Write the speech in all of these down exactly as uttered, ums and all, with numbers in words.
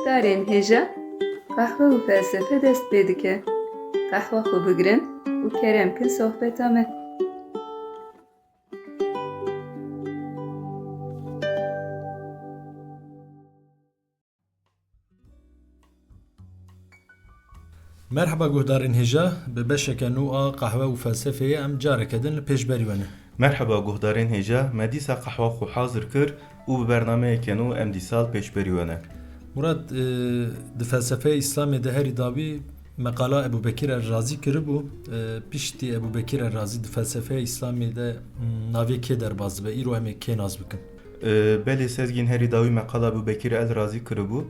Guhdarên hêja, qehwe û felsefe dest pê dike. Qehwa xwe bigirin û kerem kin sohbeta me. Merheba guhdarên hêja, bi beşeke nû a qehwe û felsefeyê em careke din li pêşberî we ne. Merheba guhdarên hêja, me dîsa qehwa xwe hazir kir û bi bernameyeke nû em dîsa li pêşberî we ne. Murad, e, di felsefeya Îslamê de herî dawî meqala Ebû Bekir El Razî kiribû. E, piştî Ebû Bekir El Razî di felsefeya Îslamê de, m, navê kê derbas dibe? Îro em ê kê nas bikin? E, belê Sezgîn, herî dawî meqala Ebû Bekir El Razî kiribû.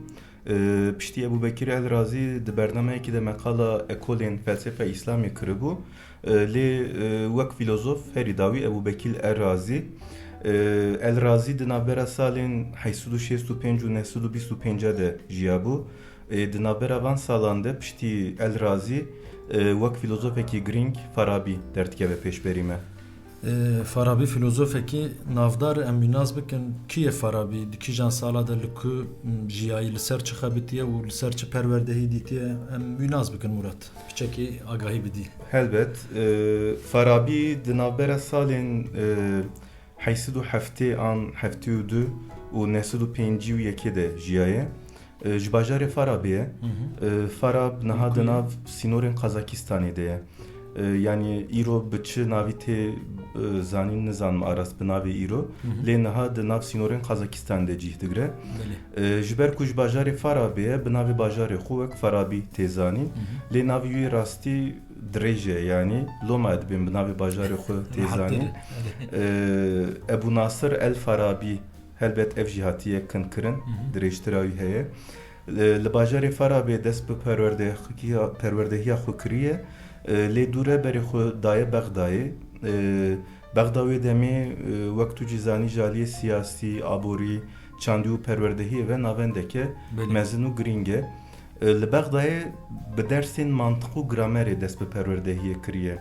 E, piştî Ebû Bekir El Razî di bernameyekî de meqala ekolên felsefe Îslamê kiribû. E, lê, e, wek fîlozof herî dawî Ebû Bekir El Razî. E, El Razî di navbera salên heyt sed û şêst û pênc û neh sed û bîst û pênc de jiyabû. E, di navbera van salan de piştî El Razî, e, wek fîlozofekî girîng Farabî derdikeve pêşberî me. E, Farabî fîlozofekî navdar, em wî nas bikin. Kî ye Farabî? Di kîjan sala de li ku, m, jiyayî, li ser çi xebitiye û li ser çi perwerdehî dîtiye? Em wî nas bikin Murat. Piçekî agahî bidî. Helbet, e, Farabî di navbera salên, e, heyt sed û heftê an heftê û du û neh sed û pêncî û yekê de jiyaye. E, ji bajarê Farabê ye. Hı hı. E, Farab niha di nav sînorên Qazakistanê de ye. E, yanî îro bi çi navî tê, e, zanîn nizanim, a rast bi navê îro. Hı hı. Lê niha di nav sînorên Qazakistanê de cih digire. Belê. E, ji ber ku ji bajarê Farabê ye, bi navê bajarê xwe wek Farabî tê zanîn. Hı hı. Lê navê wî rastî dirêj e, yanî loma dibên bi navê bajarê xwe tê zanîn. Belê. E, Ebû Nasir El Farabî, helbet ev jî hatiye kinkirin, Hı hı. dirêjtira wî heye. E, li bajarê Farabê dest bi perwerdehiya, perwerdehiya xwe kiriye. E, lê dû reberê xwe daye Bexdayê. E, Bexda wê demê, e, wek tu jî zanî, ji aliyê siyasî, aborî, çandî û perwerdehiyê ve navendeke Belê. mezin û girîng e. E, li Bexdayê bi dersên mantiq û gramerê dest bi perwerdehiyê kiriye.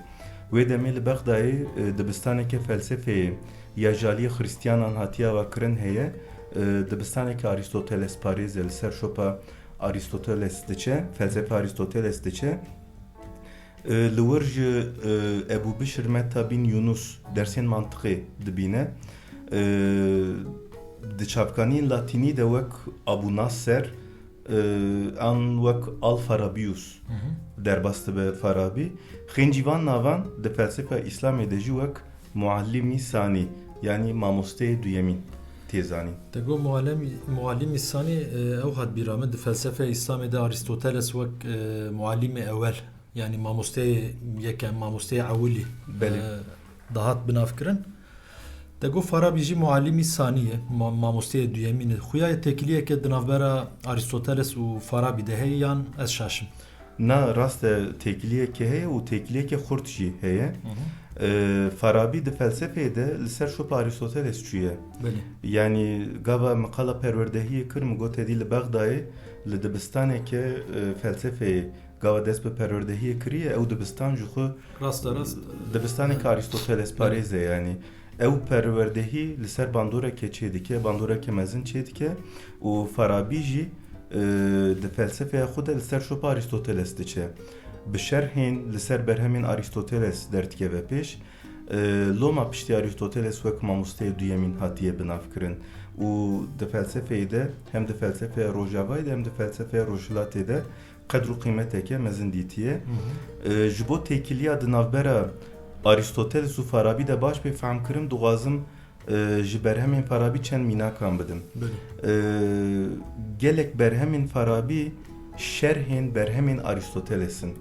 Wê demê li Bexdayê, e, dibistaneke felsefeyê ya ji aliyê Xristiyanan hatiye avakirin heye, e, dibistaneke Arîstoteles parêz e, li ser şopa Arîstoteles diçe, felsefe Arîstoteles diçe. E, li wir ji, e, Ebû Bişr Metta bin Yunus dersên mantiqê dibîne. E, di çavkaniyên latînî de wek Abu Nasser, e, an wek Al Farabius Hı hı. derbas dibe Farabî. Xêncî van navan di felsefa Îslamê de jî wek Muallimî Sanî, yanî mamosteyê duyemîn tê zanîn. Te got Muallimî, Muallimî Sanî, e, ew hat bîra min, di felsefa Îslamê de Arîstoteles wek, e, muallimê ewel, yanî mamosteyê yekem, mamosteyê ewilî, Belê. e, dihat binavkirin. Te got Farabî jî muallimî sanî ye, ma-, mamosteyê duyemîn e. Xuya ye têkiliyeke di navbera Arîstoteles û Farabî de heye yan ez şaş im? Na, rast e, têkiliyeke heye û têkiliyeke xurt jî heye. Hı hı. E, Farabî di felsefeyê de li ser şopa Arîstoteles çûye. Belê. Yanî gava min qala perwerdehiyê kir, min got, êdî li Bexdayê li dibistaneke, e, felsefeyê gava dest bi perwerdehiyê kiriye, ew dibistan ji xwe Rasta rast. dibistaneke Arîstoteles parêz e, yanî. Ew perwerdehî li ser bandoreke çêdike, bandoreke mezin çêdike û Farabî jî, e, di felsefeya xwe de li ser şopa Arîstoteles diçe. Bi şerhên li ser berhemên Arîstoteles derdikeve pêş. E, loma piştî Arîstoteles wek mamosteyê duyemîn hatiye binavkirin û di felsefeyê de, hem di felsefeya Rojavayê de hem di felsefeya Rojhilatê de qedr û qîmeteke mezin dîtiye. Hı hı. E, ji bo têkiliya di navbera Arîstoteles û Farabî de baş bê fehmkirin, dixwazim, e, ji berhemên Farabî çend mînakan bidim. Belê. E, gelek berhemên Farabî şerhên berhemên Arîstoteles in.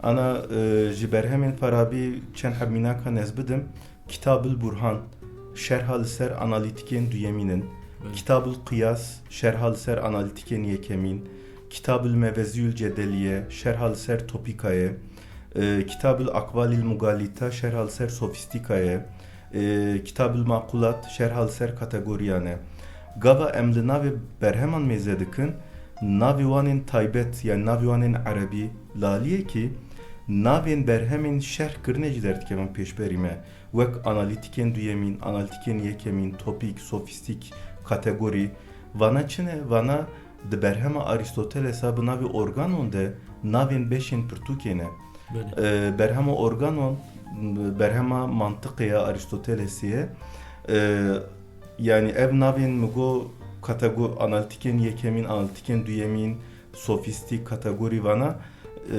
Ana, e, ji berhemên Farabî çend heb mînakan ez bidim. Kitabul Burhan, şerha li ser analîtikên duyemîn in. Belê. Kitabul Qiyas, şerha li ser analîtikên yekemîn. Kitabul Meveziyul Cedeliye, şerha li ser topîka ye. E, Kitabul Akvalil Mugalita, şerha li ser sofîstîka ye. E, Kitabul Maqulat, şerha li ser kategoriyan e. Gava em li navê berheman mêze dikin, navê wan ên taybet, yanî navê wan ên erebî li aliyekî, navên berhemên şerh kirine jî derdikevin pêşberî me. Wek analîtikên duyemîn, analîtikên yekemîn, topîk, sofîstîk, kategorî. Vana çi ne? Vana, di berhema Arîstotelesa bi navê Organon de navên beşên pirtûkê ne. Belê. E, berhema Organon, berhema mantiqê ya Arîstotelesê ye. E, yanî ev navên min got kategor-, analîtîkên yekemîn, analîtîkên duyemîn, sofîstîk, kategorî vana, e,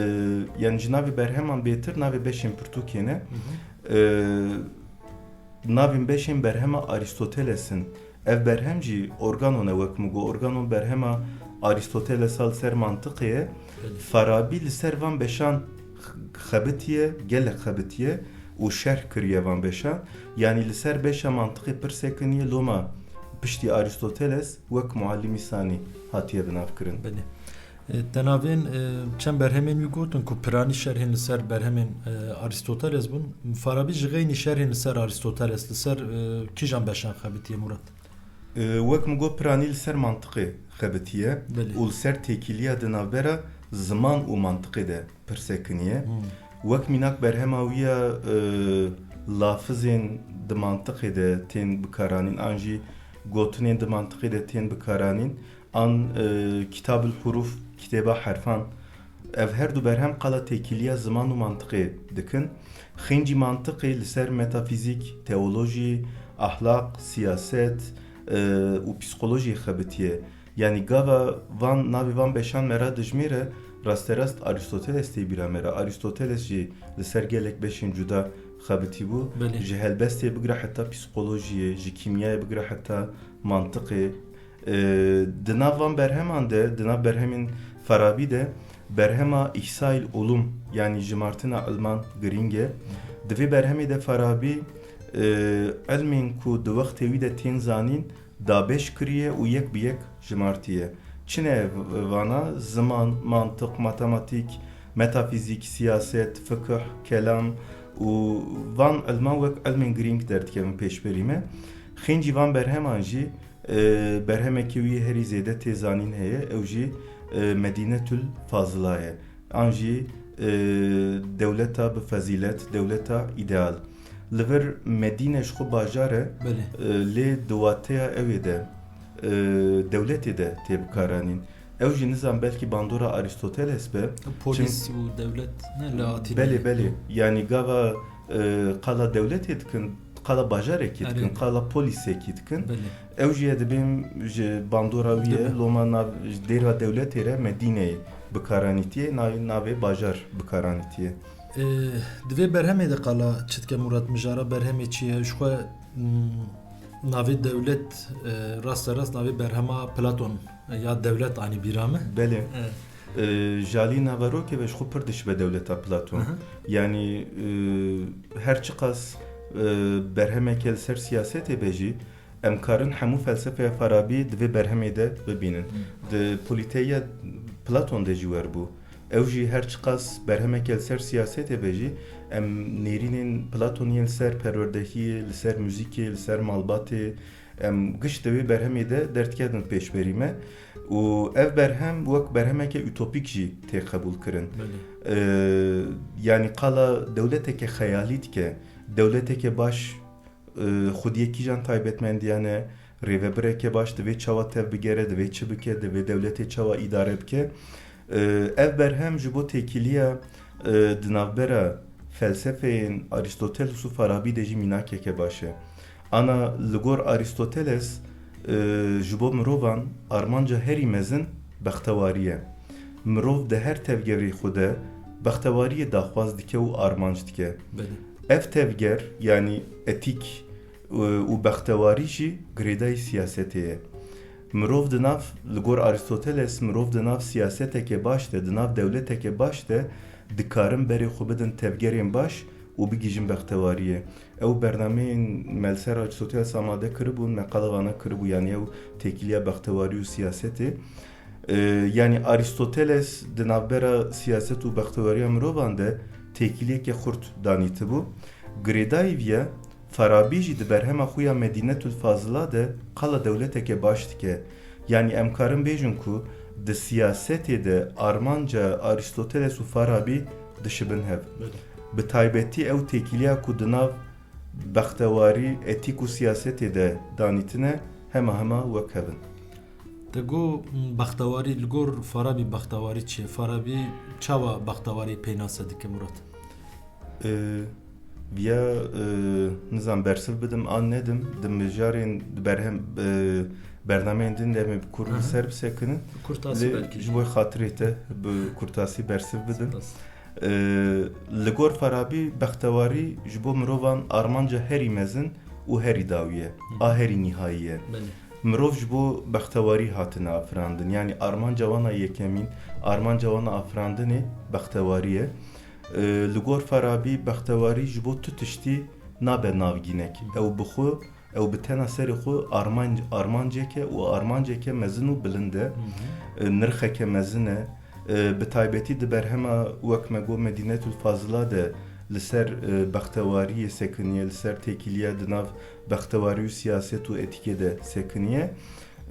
yanî ji navê berheman bêtir navê beşên pirtûkê ne. Hı hı. E, navên beşên berhema Arîstoteles in. Ev berhem jî Organon e, wek min got. Organon berhema Arîstotelesa li ser mantiqê ye. Belê. Farabî li ser van beşan x-, xebitiye, gelek xebitiye û şerh kiriye van beşan. Yanî li ser beşa mantiqê pirsê kiriye, loma piştî Arîstoteles wek muallimî sanî hatiye binavkirin. Belê. E, te navên, e, çend berhemên wî gotin ku piranî şerhên li ser berhemên, e, Arîstoteles bûn. Farabî ji xeynî şerhên li ser Arîstoteles, li ser, e, kîjan beşan xebitiye, Murat? E, wek min got, piranî li ser mantiqê xebitiye Belê. û li ser têkiliya di navbera ziman û mantiqê de pirsê kiriye. Hmm. Wek mînak berhema wî ya, e, lafizên di mantiqê de tên bikaranîn an jî gotinên di mantiqê de tên bikaranîn an, e, Kitabul Huruf, Kitêba Herfan. Ev her du berhem qala têkiliya ziman û mantiqê dikin. Xêncî mantiqê li ser metafîzîk, teolojî, ahlaq, siyaset, e, û psîkolojiyê xebitiye. Yanî gava van, navê van beşan me re dijmêre, rasterast Arîstoteles tê bîra me re. Arîstoteles jî li ser gelek beşên cuda xebitî bû. Belê. Ji helbestê bigire heta psîkolojiyê, ji kîmyayê bigire heta mantiqê. E, di nav van berheman de, di nav berhemên Farabî de, berhema Îhsail Ulum, yanî jimartina ilman girîng e. Di vê berhemê de Farabî, e, ilmên ku di wextê wî de tên zanîn, dabeş kiriye û yek bi yek jimartiye. Çi ne v-, vana? Ziman, mantiq, matematîk, metafîzîk, siyaset, fikih, kelam û van ilman wek ilmên girîng derdikevin pêşberî me. Xêncî van berheman jî, e, berhemekî wî herî zêde tê zanîn heye, ew jî, e, Medînetül Fazila ye. An jî, e, dewleta bi fezîlet, dewleta îdeal. Li vir Medîne ji xwe bajar e, Belê. e, lê di wateya ew ê de, e, dewletê de tê bikaranîn. Ew jî nizam belkî bandora Arîstoteles be. Polîs û dewlet ne li Atînê. Belê, belê. Yanî gava, e, qala dewletê dikin, qala bajarekî dikin, Erê. Qala polîsekî dikin. Belê. Ew jî ye dibêm ji bandora wî ye, Dibe. Loma nav, ji dêra dewletê re Medîneyê bikaranîtiye, navê, navê bajar bikaranîtiye. E, di vê berhemê de qala çi dike Murat, mijara berhemê çi ye? Ji xwe, mm, navê dewlet, e, rasterast navê berhema Platon, e, ya dewlet anî bîra me. Belê. E, E, ji alî naverokê ve ji xwe pir dişibe dewleta Platon. Aha. Yanî, e, her çiqas, e, berhemeke li ser siyasetê be jî, em karin hemû felsefeya Farabî di vê berhemê de bibînin. Di polîteyiya Platon de jî wer bû. Ew jî her çiqas berhemeke li ser siyasetê be jî, em nêrînên Platon yên li ser perwerdehiyê, li ser muzîkê, li ser malbatê, em giş di wê berhemê de derdikevin pêşberî me. Û ev berhem wek berhemeke utopîk jî tê qebûl kirin. Belê. Ee, yanî qala dewleteke xeyalî dike, dewleteke baş, e, xwediyê kîjan taybetmendiyan e, rêvebireke baş divê çawa tevbigere, divê çi bike, divê dewletê çawa îdare bike. Ee, ev berhem ji bo têkiliya, e, di navbera felsefeyên Arîstoteles û Farabî de jî mînakeke baş e. Ana li gor Arîstoteles, e, ji bo mirovan armanca herî mezin bextewarî ye. Mirov di her tevgerê xwe de bextewariyê daxwaz dike û armanc dike. Belê. Ev tevger, yanî etîk, e, û bextewarî jî girêdayî siyasetê ye. Mirov di nav, li gor Arîstoteles, mirov di nav siyaseteke baş de, di nav dewleteke baş de dikarin berê xwe bidin tevgerên baş û bigihîjin bextewariyê. Ew bernameyên me li ser Arîstoteles amade kiribûn, me qala vana kiribû, yanî ew têkiliya bextewarî û siyasetê. Ee, yanî Arîstoteles di navbera siyaset û bextewariya mirovan de têkiliyeke xurt danîtibû. Girêdayî viya, Farabî jî di berhema xwe ya Medînetül Fazila de qala dewleteke baş dike. Yanî em karin bêjin ku di siyasetê de armanca Arîstoteles û Farabî dişibin hev. Belê. Bi taybetî ew têkiliya ku di nav bextewarî, etîk û siyasetê de danîtine hema hema wek hev in. Te got, m, bextewarî, li gor Farabî bextewarî çi ye? Farabî çawa bextewarî pênase dike, Murat? E, viya, e, nizam bersiv bidim an nedim, di mijarên, di berhem, e, bernameyên din de em ê bi kurdî Aha. ser bisekinin. Bi kurtasî Lê belkî. Ji bo xatirê te bi kurtasî bersiv bidim. Spas. E, li gor Farabî bextewarî ji bo mirovan armanca herî mezin û herî dawî ye, Hı. a herî nîhayî ye. Belê. Mirov ji bo bextewarî hatine afirandin. Yanî armanca wana yekemîn, armanca wana afirandinê bextewarî ye. E, li gor Farabî bextewarî ji bo tu tiştî nabe navgînek. Ew bi xwe, ew bi tena serê xwe armanc-, armanceke û armanceke mezin û bilind e. Hı hı. E, nirxeke mezin e. E, bi taybetî di berhema wek me got Medînetul Fazila de li ser, e, bextewariyê sekiniye, li ser têkiliya di nav bextewarî û siyaset û etîkê de sekiniye.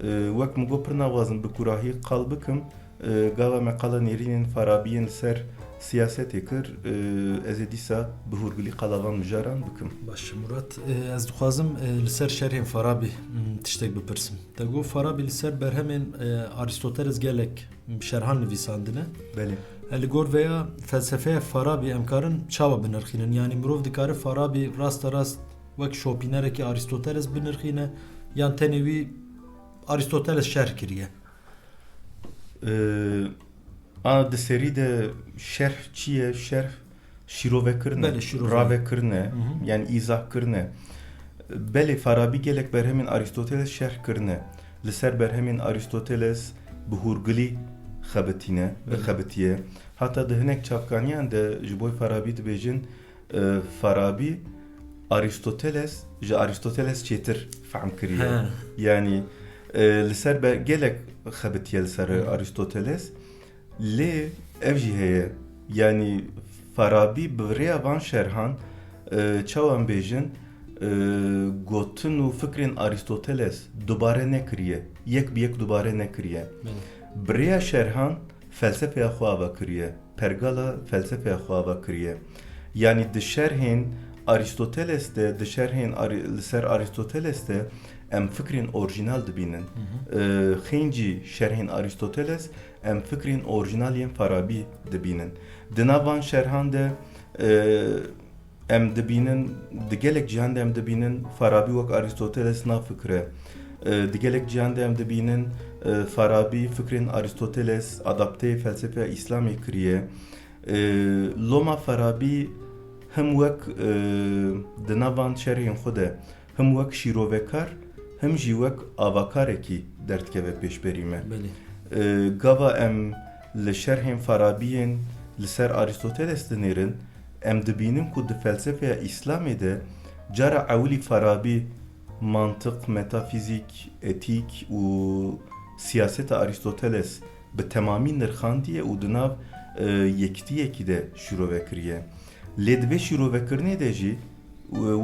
E, wek min got pir naxwazim bi kurahî qal bikim. E, gava me qala nêrînên Farabiyên li ser siyasetê kir, e, ez ê dîsa bi hûrgulî qala van mijaran bikim. Baş e, Murat. E, ez dixwazim, e, li ser şerhên Farabî, m, tiştek bipirsim. Te got Farabî li ser berhemên, e, Aristoteles gelek şerhan nivîsandine. Belê. E, li gor veya felsefeya Farabî em karin çawa binirxînin? Yanî mirov dikare Farabî rasta rast wek şopînerekî Aristoteles binirxîne yan tenê wî Aristoteles şerh kiriye? Ee, a di serî de şerh çi ye? Şerh şîrovekirin e, Belê, şîrove. ravekirin e, Hı hı. yanî îzah kirin e. Belê, Farabî gelek berhemên Aristoteles şerh kirine. Li ser berhemên Aristoteles bi hûrgulî xebitîne, Belê. xebitiye. Hata di hinek çavkaniyan de ji bo Farabî dibêjin, e, Farabî Aristoteles ji Aristoteles çêtir fehm kiriye. He. Yanî, e, li ser be-, gelek xebitiye li ser Hı. Aristoteles. Lê ev jî heye. Yanî Farabî bi rêya van şerhan, e, çawa em bêjin, e, gotin û fikrên Aristoteles dubare nekiriye. Yek bi yek dubare nekiriye. Belê. Bi rêya şerhan felsefeya xwe ava kiriye. Pergala felsefeya xwe ava kiriye. Yanî di şerhên Aristoteles de, di şerhên Ari-, li ser Aristoteles de em fikrên orjînal dibînin. Hı hı. Ee, xêncî şerhên Aristoteles em fikrên orjînal yên Farabî dibînin. Di nav van şerhan de, e, em dibînin, di gelek cihan de em dibînin Farabî wek Aristoteles nafikire. E, di gelek cihan de em dibînin, e, Farabî fikrên Aristoteles adapteyê felsefeya Îslamê kiriye. E, loma Farabî him wek, e, di nav van şerhên xwe de him wek şîrovekar, him jî wek avakarekî derdikeve pêşberî me. Belê. E, gava em li şerhên Farabiyên li ser Aristoteles dinêrin, em dibînin ku di felsefeya Îslamê de cara ewilî Farabî mantiq, metafîzîk, etîk û siyaseta Aristoteles bi temamî nirxandiye û di nav, e, yekitiyekî de şîrove kiriye. Lê di vê şîrovekirinê de jî, e,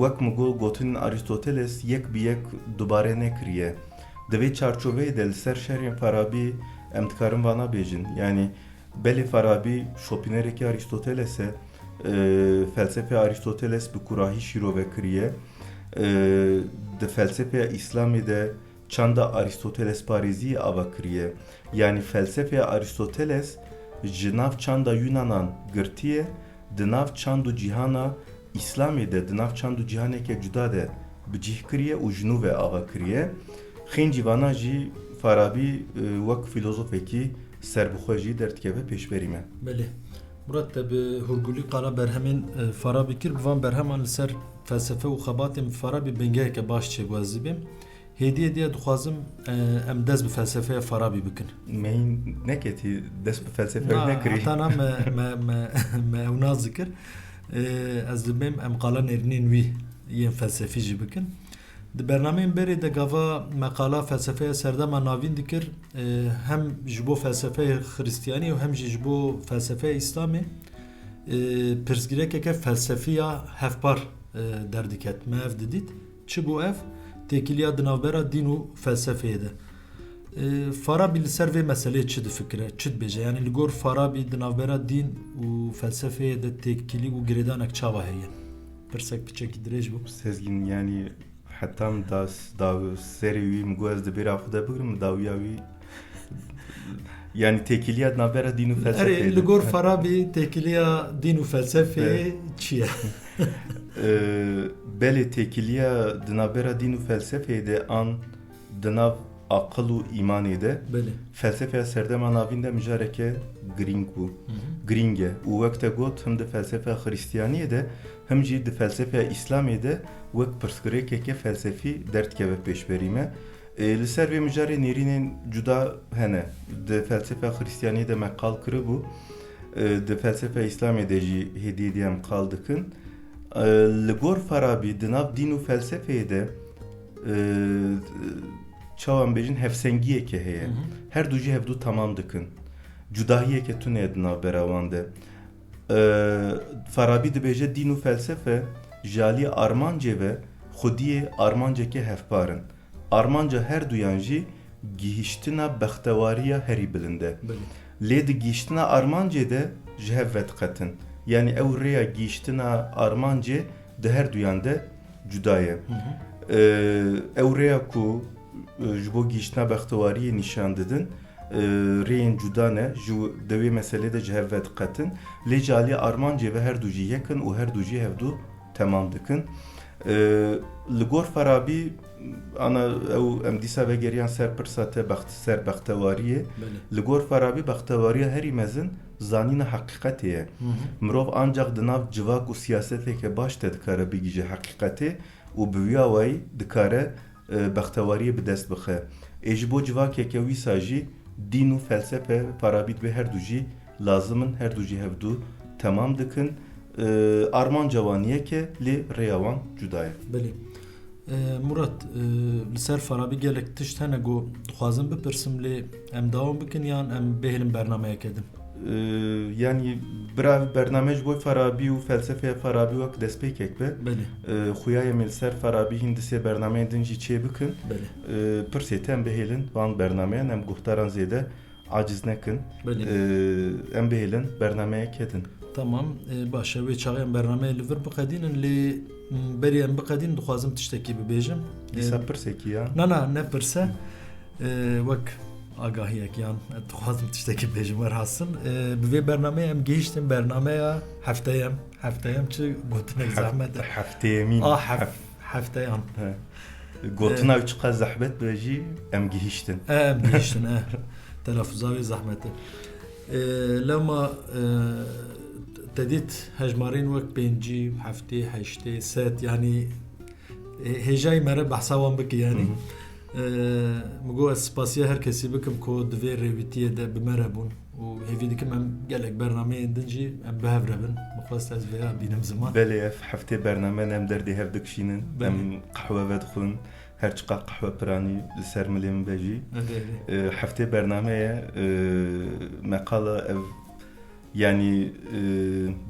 wek min got, gotinên Aristoteles yek bi yek dubare nekiriye. Di vê çarçoveyê de li ser şerhên Farabî em dikarin vana bêjin. Yanî belê Farabî şopînerekî Aristoteles e, e, felsefeya Aristoteles bi kurahî şîrove kiriye. E, di felsefeya Îslamê de çanda Aristoteles parêziyê ava kiriye. Yanî felsefeya Aristoteles ji nav çanda Yunanan girtiye, di nav çand û cîhana Îslamê de, di nav çand û cîhaneke cuda de bi cih kiriye û ji nû ve ava kiriye. Xêncî vana jî Farabî, e, wek fîlozofekî serbixwe jî derdikeve pêşberî me. Belê. Murat, te bi hûrgulî qala berhemên, e, Farabî kir, bi van berheman li ser felsefe û xebatên Farabî bingeheke baş çêbû ez dibêm. Hêdî hêdî dixwazim, e, em dest bi felsefeya Farabî bikin. Me hîn neketî, dest bi felsefe Na, nekirî. heta na me, me, me, me ew nas dikir. E, ez dibêm em qala nêrînên wî yên felsefî jî bikin. Di bernameyên berê de gava me qala felsefeya serdema navîn dikir, e, hem ji bo felsefeya Xiristiyanî û hem jî ji bo felsefeya Îslamê, e, pirsgirêkeke felsefî ya hevpar, e, derdiket. Me ev didît. Çi bû ev? Têkiliya di navbera dîn û felsefeyê de. E, Farabî li ser vê meseleyê çi difikire, çi dibêje? Yanî li gor Farabî di navbera dîn û felsefeyê de têkilî û girêdanek çawa heye? Pirsek piçekî dirêj bû. Sezgîn, yanî heta min da, da serê wî min got ez di bêra xwe de bigirim, min dawiya wî Yanî têkiliya di navbera dîn û felsefeyê Erê, de. Li gor Farabî têkiliya dîn û felsefeyê Evet. çi ye? Ee, belê, têkiliya di navbera dîn û felsefeyê de an di nav aqil û îmanê de Belê. felsefeya serdema navîn de mijareke girîng bû. Hı hı. Girîng e. Û wek te got, him di felsefeya Xristiyaniyê de, him jî di felsefeya Îslamê de wek pirsgirêkeke felsefî derdikeve pêşberî me. Ê, li ser vê mijarê nêrînên cuda hene. Di felsefeya Xristiyaniyê de me qal kiribû. Ê, di felsefeya Îslamê de jî hêdî hêdî em qal dikin. Ê, li gor Farabî di nav dîn û felsefeyê de, ê, çawa em bêjin, hevsengiyeke heye. Hı hı. Her du jî hevdu temam dikin. Cudahiyeke tune ye di navbera wan de. Ê, Farabî dibêje, dîn û felsefe ji alî armancê ve xwediyê armanceke hevpar in. Armanca her duyan jî gihîştina bextewariya herî bilind e. Belê. Lê di gihîştina armancê de ji hev vediqetin. Yanî ew rêya gihîştina armancê di her duyan de cuda ye. Hı hı. Ee, ew rêya ku, e, ji bo gihîştina bextewariyê nîşan didin, e, rêyên cuda ne, ji w-, di wê meselê de ji hev vediqetin. Lê ji alî armancê ve her du jî yek in û her du jî hevdu temam dikin. Ee, li gor Farabî, ana ew em dîsa vegeriyan ser pirsa te bext-, ser bextewariyê. Belê. Li gor Farabî bextewariya herî mezin zanîna heqîqetê ye. Hı hı. Mirov ancax di nav civak û siyaseteke baş de dikare bigihîje heqîqetê û bi wî awayî dikare, e, bextewariyê bi dest bixe. Ê ji bo civakeke wîsa jî dîn û felsefe Farabî dibê her du jî lazim in, her du jî hevdu temam dikin. E, armanca wan yek e, lê rêya wan cuda ye. Belê. E, Murat, e, li ser Farabî gelek tişt hene ku dixwazim bipirsim, lê em dewam bikin yan em bihêlin bernameyeke din? E, yanî bira bername ji bo Farabî û felsefeya Farabî wek destpêkek be. Belê. E, xuya ye me li ser Farabî hîn du sê bernameyên din jî çê bikin. Belê. E, pirsê te em bihêlin van bernameyan, em guhdaran zêde aciz nekin. Belê. Ee, em bihêlin bernameyeke din. Tamam, e, baş e, wê çaxê em bernameyê li vir biqedînin, lê, m, berî em biqedînin dixwazim tiştekî bibêjim. Dîsa E, pirsekî ya? Na, na, ne pirse. E, wek agahiyek yan, e, dixwazim tiştekî bibêjim, werhasil. E, bi vê bernameyê em gihîştin bernameya hefteyem. Hefteyem çi gotinek Hef-, zehmet e. hefteyemîn. A, hef-, Hef- hefteyan. He. Gotina Ee, ew çiqas zehmet be jî em gihîştin. E, em gihîştin, e. Telaffuza wê zehmet e. E, lema, e, te dît hejmarên wek pêncî, heftê, heştê, sed, yanî, e, hêjayî me re behsa wan bike, yanî. Hı hı. E, min got ez spasiya her kesî bikim ku di vê rêwîtiyê de bi me re bûn. Û hêvî dikim em gelek bernameyên din jî em bi hev re bin. Min xwest ez vêya bînim ziman. Belê, ev heftê bername ne em derdê hev dikişînin. Belê. Em qehwe vedixwin, her çiqa qehwe piranî li ser milê min be jî. Belê, belê. E, heftê bername ye, e, me qala ev, yanî, e,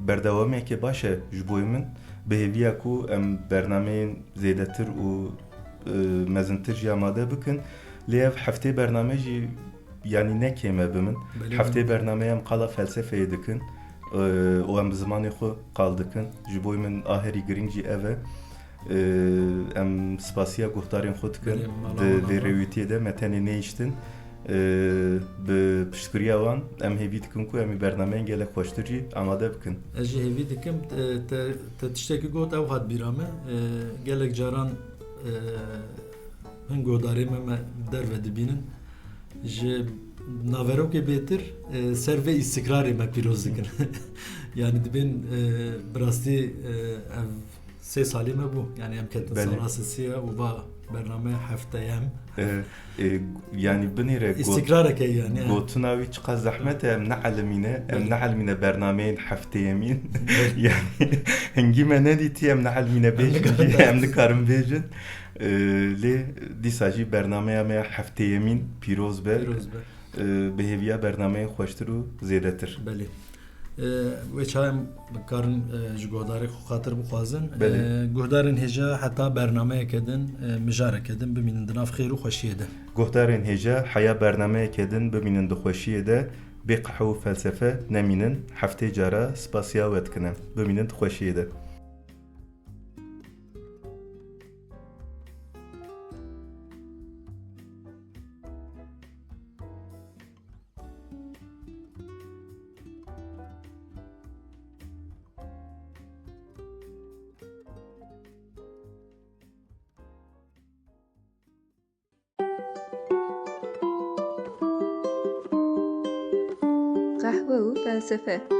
berdewamiyeke baş e ji bo min. Bi hêviya ku em bernameyên zêdetir û, e, mezintir jî amade bikin. Lê ev heftê bername jî yanî ne kêm e bi min. Belê, Heftê belê. bernameyê em qala felsefeyê dikin, e, û em bi zimanê xwe qal dikin. Ji bo min a herî girîng jî ev e. E, em spasiya guhdarên xwe dikin. Belê, mala Di wan vê ava. rêwîtiyê de me tenê nehiştin. E, bi piştgiriya wan em hêvî dikin ku em ê bernameyên gelek xweştir jî amade bikin. Ez jî hêvî dikim, e, te, te tiştekî got ew hat bîra me. E, gelek caran, e, hin guhdarê me, me derve dibînin. Ji naverokê bêtir, e, ser vê îstikrarê me pîroz dikin. Yanî dibên, e, bi rastî, e, ev sê salê me bû. Yanî em ketin Belê. sala sisiya û va bername hefteyem. E, e, yanî binêre got-, Îstikrareke yanî, e. gotina wî çiqas zehmet e, em neelimîne, em Belê. neelimîne bernameyên hefteyemîn. Belê. Yanî hingî me nedîtî, em neelimîne Em bêjin, nikarin em bêjin. nikarin bêjin. Ee, lê dîsa jî bernameya me ya hefteyemîn pîroz be. Pîroz be. Ee, bi hêviya bernameyên xweştir û zêdetir. Belê. Ee, wê çawa em karin, e, ji guhdarê xwe xatir bixwazin. Belê. Ee, guhdarên hêja heta bernameyeke din, e, mijareke din bimînin di nav xêr û xweşiyê de. Guhdarên hêja heya bernameyeke din bimînin di xweşiyê de, bê qehwe û felsefe nemînin. Heftê cara spasiya we dikin em. Bimînin di xweşiyê de. Qehwe û felsefe.